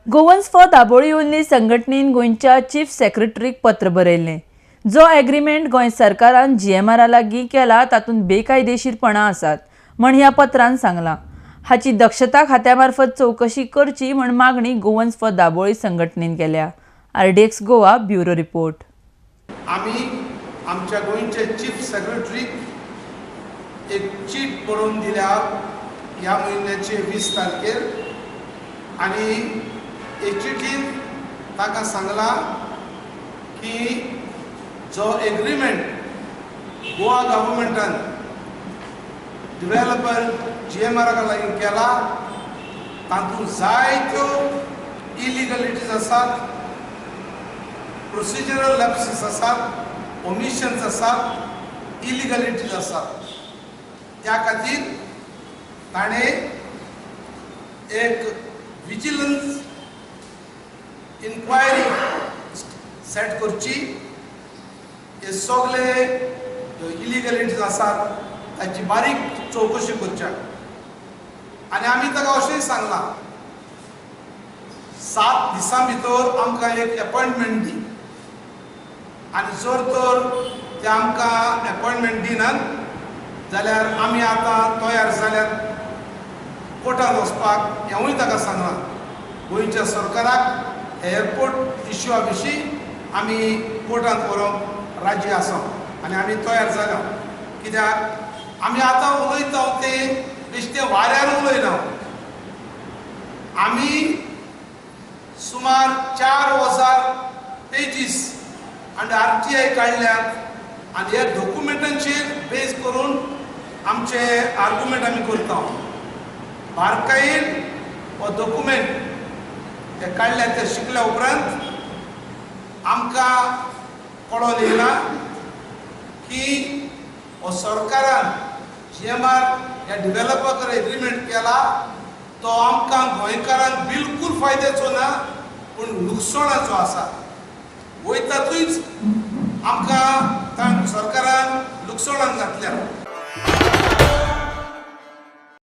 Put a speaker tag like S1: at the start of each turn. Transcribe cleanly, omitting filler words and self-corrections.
S1: Goans for Dabolim only संघटनेन गोंयच्या chief सेक्रेटरीक पत्र बरयल्लें. जो एग्रीमेंट गोंय सरकारान जीएमआरा लागीं केला तातूंत बेकायदेशीरपणां आसात म्हण ह्या पत्रान सांगलां. हाची दक्षता खात्या मार्फत चवकशी करची म्हण मागणी गोवन्स फॉर दाबोळी संघटनेन केल्या. RDX Goa bureau report.
S2: आमी आमच्या गोंयचे चीफ सेक्रेटरीक एक चीट बरोवन दिल्या ह्या म्हयन्याचे 20 तारखेर आनी हे चिटीन ताका सांगलां की जो एग्रीमेंट गोवा गव्हर्मेंटान डिवेलपर जीएमआरा लागीं केला तातूंत जायत्यो इलिगलिटीज आसात, प्रोसिजरल लॅप्सीस आसात, ओमिशन्स आसात, इलिगलिटीज आसात. त्या खातीर ताणें एक विजिलन्स इन्क्वायरी सेट करची. हे सगळे इलिगलिटीज आसात ताची बारीक चवकशी करच्या. आनी आमी ताका अशेंय सांगलां, 7 दिसां भितर आमकां एक एपॉयंटमेंट दी आनी जर तर ते आमकां एपॉयंटमेंट दिनात जाल्यार आमी आतां तयार जाल्यार कोर्टांत वचपाक हेंवूय ताका सांगलां. गोंयच्या सरकाराक एअरपोर्ट इश्यूआ विशीं आमी कोर्टांत व्हरूंक राजी आसा आनी आमी तयार जाल्या. कित्याक आमी आतां उलयता तें बेश्टें वाऱ्यार उलयना. आमी सुमार 4000 पेजीस आनी RTI काडल्यात आनी ह्या डॉक्युमेंटांचेर बेज करून आमचे आर्ग्युमेंट आमी करता. बारकायेन हो डॉक्युमेंट ते काडल्यात ते शिकल्या उपरांत आमकां कळोन येयला की हो सरकारान जीएमआर ह्या डिवेलपर कडेन एग्रीमेंट केला तो आमकां गोंयकारांक बिलकूल फायद्याचो ना पूण लुकसाणाचो आसा. वयता थंयच आमकां सरकारान लुकसाणान घातल्या.